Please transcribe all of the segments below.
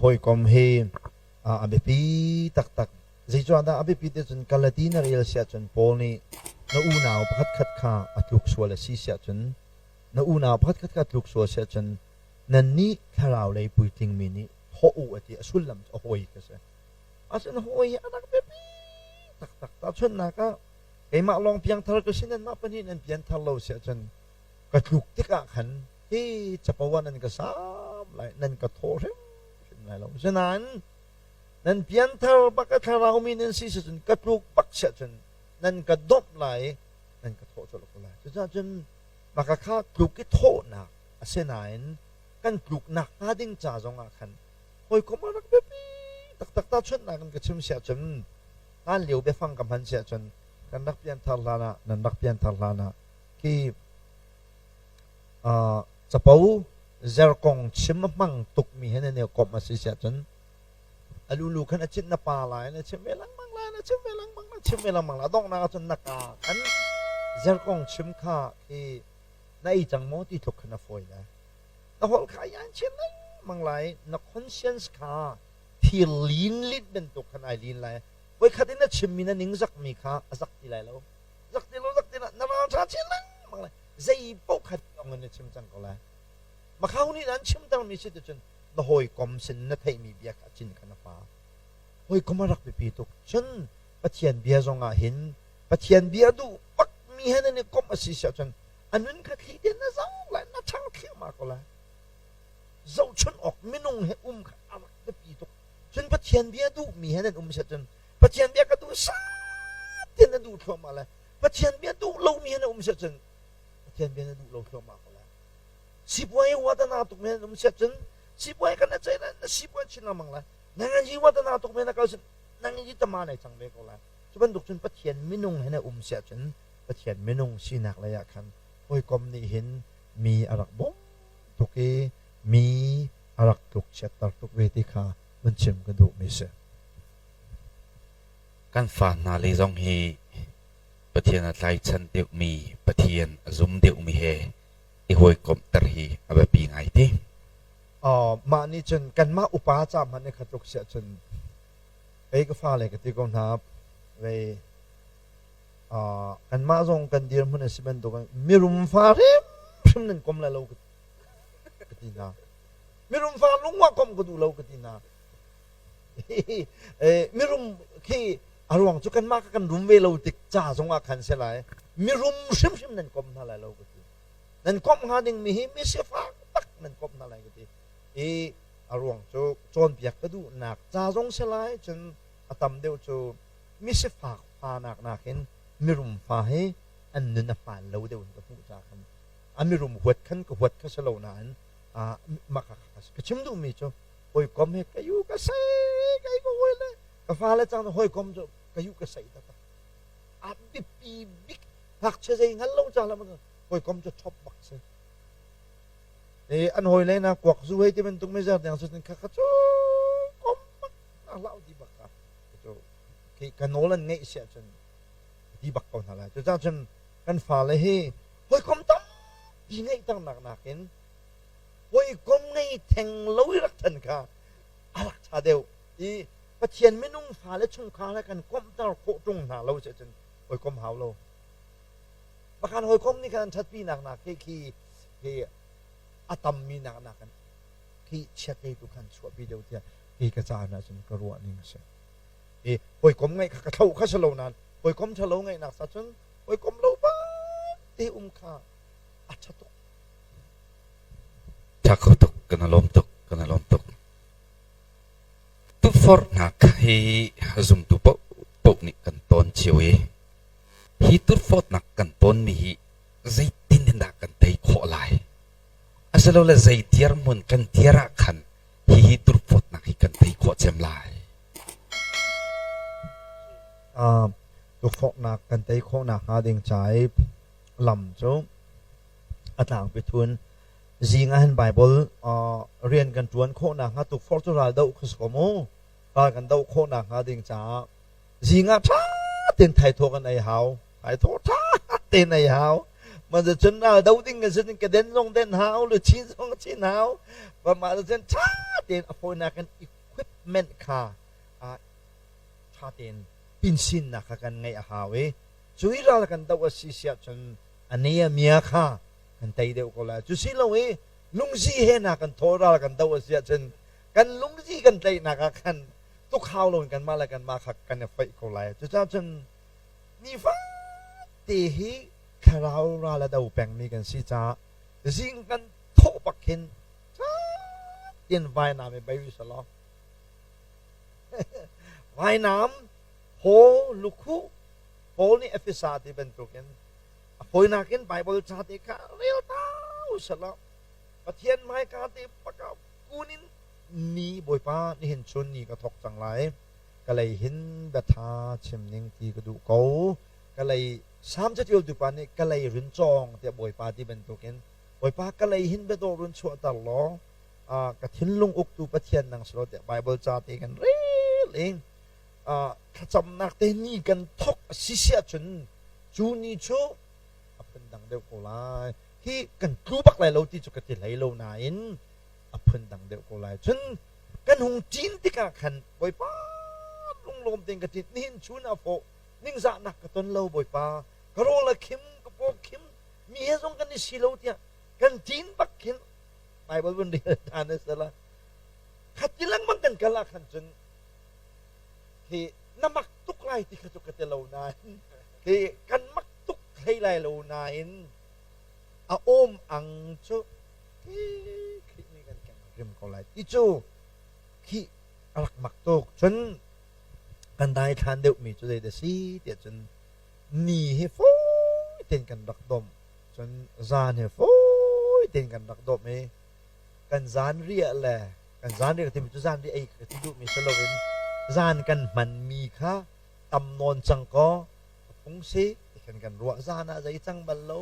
Hawikom hi a biapi taktak. Zeicaahdah a biapi ti cun Galati na rel siah cun Paul nih na unau pakhatkhat kha a tluk sual a si siah cun na unau pakhatkhat kha a tluk sual siah cun nannih thlarau lei puitlingmi nih thawh u a ti. A sullam cu a hawi kha si. Asin hawi hi a rak biapi taktak. Tahchunhnak ah keimah lawng piangthar ka si nanmah pahnih nan pianthar lo siah cun ka tluk tikah khan hi capo ah nan ka sam lai, nan ka thawh hrimhrim lai lo. Asinain nan pianthar bak a thlarau mi nan si cun ka tluk bak siah cun nan ka domh lai, nan ka thawh colh ko lai. Cucaah cun maka kha tluk i thawhnak asinain kan tluknak hnga ding ca zongah khan hawikom a rak biapi taktak. Tahchunhnak in ka chim siah cun hlan lio biafang ka hman siah cun kan rak pianthar hlan ah nan rak pianthar hlan ah khi capo zerkong chim a hmang tukmi he nan i komh a si siah cun a lulu khan a cit na pa lai na chim ve lengmang lai na chim ve lengmang na chim ve lengmang lai. Donghnak ah cun na ka khan zerkong chim kha khi na ei cang maw ti tluk khan a fawi lai. Na holh kha yan chin lengmang lai, na conscience kha thil lin lin bantuk khan ai lin lai. Voikhat in na chimmi na ningzakmi kha a zak ti lai lo, zak ti lo, zak ti lo, na ral ṭha chin lengmang lai. Zei paoh kha ong in na chim cang ko lai. Makhau nih an chimtermi si cun na hawikom sin na theihmi bia kha cin kha na pa hawikom a rak biapi tuk. Cun Pathian bia zong ah hin Pathian bia duh bak mi he nan i komh a si siah cun a nun kha thli te na zoh lai, na ṭhang thliahmah ko lai. Zohchun awk minung he um kha a rak biapi tuk. Cun Pathian bia duhmi he nan um siah cun Pathian bia ka duh sat te na duh thluahmah lai. Pathian bia duh lomi he na um siah cun Pathian bia na duh lo thluahmah ko lai. Sipuai watana tuk men um siah cun sipuai kan na cei na sipuai chin lengmang lai. Nang yi watana tuk men na kal sin nang yi tama nei cang ve ko lai. Cu bantuk cun Pathian minung he na um siah cun Pathian minung sinak lei ah khan hawikom nih hin mi a rak bawmh tuk i mi a rak tluk chiatter tuk ve ti kha vun chim ka duhmi si. Kan fa hna le zong hi Pathian a tlaichan deuhmi, Pathian a zum deuhmi he i hawikomhter hi a biapi ngai ti. Mah nih cun kanmah upa ca hmanh i kha tluk siah cun kei ka fale ka ti ko hna vei kanmah zong kan dirhmun a si bantuk in mirum fa hrimhrim nan kom lai lo ka ti hna. Mirum fa lungwa kom ka duh lo ka ti hna. Mirum khi a ruang cu kanmah ka kan rum ve lo tik ca zong ah khan si lai, mirum hrimhrim nan kom hna lai lo ka ti. Nan komh hnga ding mi hi mi sifak tak nan komh hna lai ka ti i a ruang cu cawnpiak ka duhnak ca zong si lai. Cun a tam deuh cu mi sifak fa nak nakin mirum fa hi an nun a hmaan lo deuh in ka hmuh ca khan a mirum huat khan ka huat kha si lo nain mah kha ka chim duhmi cu hawikom he ka yu ka sei kai ka hawi le ka fale cang hawikom cu ka yu ka sei taktak a biapi bik. Ngakchia zei hngal lo ca la hawikom cu ṭhop bak si e an hawi le na kuak zu hei ti bantuk mezer deng cu kha kha cu kom bak na hlau ti bak ka cu khi ka nawl an ngeih siah cun ti bak ko hna lai. Cu cah cun kan fale hi hawikom tampi ngeih ternak nakin hawikom ngei theng lo i rak than kha a rak ṭha deuh i Pathian minung fale chungkhar he kan komhter khawh ṭung hna lo si cun hawikom hau lo. Pakhan hawikom nih khan an ṭhatpi nak nak khi khi khi a tammi nak nak kan khi chiat lei tu khan chuahpi deuh tiah kei ka caan ah cun ka ruah ning a si. I hawikom ngeih kha ka thlo kha si lo nain hawikom ṭhalo ngeihnak sa cun hawikom lo ba te um kha a ṭha tuk. Ṭha kho tuk, kan lawm tuk, kan lawm tuk. Tukforhnak hi zumtu paohpaoh nih kan tawn cio i hi tukforhnak kan tawnmi hi zeitin in dah kan tei khawh lai? Asilole zei dirhmun kan dir ah khan hihi tukforhnak hi kan tei khawh cem lai? Tukforhnak kan tei khawh nakhnga ding ca i lam cu a tlangpi thun zing ah hin Bible rian kan ṭuan khawh nakhnga tukforh cu ral doh kha si ko mu. Ral kan doh khawh nakhnga ding caah zing ah ṭha tein thaithawh kan ei hau, thaithawh ṭha tein ei hau. Mah cun ral do ding kan si ka den zong den hau, luchin zong chin hau. Mah cun ṭha tein a fawinak in equipment kha ṭha tein pinsinnak kha kan ngeih a hau i cu i ral kan doh a si siah cun a ne a mia kha kan tei deuh ko lai. Cu si lo i lungzi he na kan thaw ral kan doh a si ahcun kan lungzi kan tlaihnak ah khan tuk hau loin kanmah le kanmah kha kan i foih ko lai. Cucaah cun nifate hi thlarau ral a do pengmi kan si caah zing kan thawh bak hin tiin vainam i bei usalaw vainam haw lukhuh Paul nih Efesa ti bantukin a fawinak in Bible ca te kha rel ta usalaw Pathian hmaika te baka kun in ni Bawipa nihin chun ni ka thawk cang lai ka lei hin biatha chim ning ti ka duh ko ka lei Salm catialtu pa nih ka lei run cawng tiah Bawipa ti bantukin Bawipa ka lei hin biadawh run chuahter law ka thinlung uktu Pathian nang si law tiah Bible ca te kan rel i thlacamnak te ni kan thawk a si siah cun cu ni cu a phundang deuh ko lai. Hi kan tlu bak lai lo ti cu ka ti hlei lo nain a phundang deuh ko lai. Cun kan hung ṭin tikah khan Bawipa lunglawm tein ka ṭin nihin chun a fawh ningzahnak ka ton lo Bawipa ka rawl a khim ka paw khim mi he zong kan i si lo tiah kan ṭin bak khin Bible vun rel ṭhan a si la khati lengmang kan kal ah khan cun hi na mak tuk lai ti kha cu ka ti lo nain hi kan mak tuk hlei lai lo nain a awm ang cu hi Khrih nih kan keng rim ko lai ti cu khi a rak mak tuk. Cun kan daithlan deuhmi cu zeidah si tiah cun ni hi fawi tein kan rak domh. Cun zan hi fawi tein kan rak domh i kan zan riah le kan zan riah timi cu zan riah ei ka ti duhmi si loin zan kan hmanmi kha tam nawn cang kaw a phung si ti khan kan ruah. Zan ah zei cang bal lo.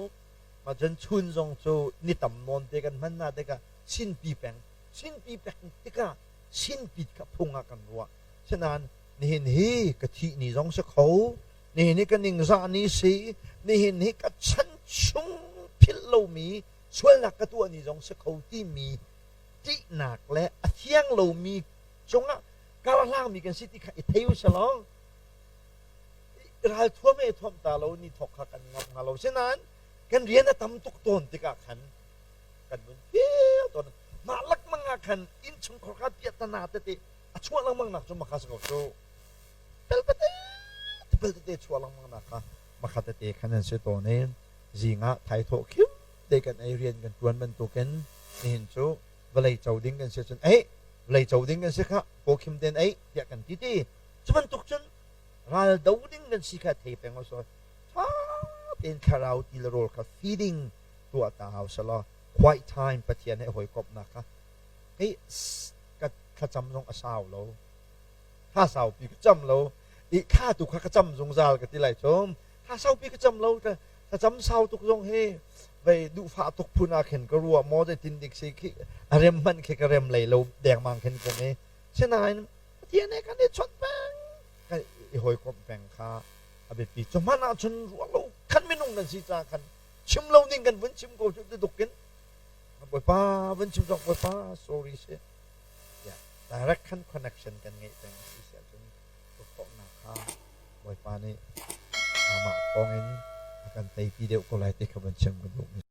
Mah cun chun zong cu ni tam nawn te kan hman hna tikah sinpi peng sinpi pek tikah sinpit kha phung ah kan ruah. Sinain nihin hi ka thih ni zong si kho, nihin hi ka ningzah ni si, nihin hi ka chan chung philh lomi sualnak ka tuah ni zong si kho timi ṭihnak le a thiang lomi cungah karhlangmi kan si ti kha i thei u selaw ral thuam he thuam ta lo ni thawk kha kan ngamh hnga lo. Sinain kan rian a tam tuk tawn tikah khan kan vun feel tawn. Mah lakmang ah khan innchungkhar kha piahtana tete a chuah lengmang nak cu makha si ko cu. Pelpete pel tete chuah lengmang nak kha makha tete khan an si tawn i zing ah thaithawh khim te kan ei rian kan tuan bantukin nihin cu vawlei co ding kan si cun ei vawlei co ding kan si kha paw khim ten ei tiah kan ti ti. Cu bantuk cun ral do ding kan si kha thei peng o ṭha tein thlarau ti le rawl kha feeding tuah ta hau selaw quiet time Pathian he hawikomhnak kha kei ka thlacam zong a sau lo thla saupi ka cam lo i thla tu kha ka cam zungzal ka ti lai cu thla saupi ka cam lo thlacam sau tuk zong hi vei duhfah tuk phun ah khin ka ruah maw zeitin dik si khi a rem hmanh khi ka rem lei lo dengmang khin kum i sinain Pathian he kan i chawnh peng kan i hawikomh peng kha a biapi. Cu hmanh ah cun ruah lo khan minung kan si caah khan chim lo ding kan vun chim ko cu ti in Bawipa vun chim zong Bawipa sorry si tiah direct khan connection kan ngeih peng si si ahcun khawhnak kha Bawipa nih amah thawngin a kan teipi deuh ko lai ti kha vun chim ka duh.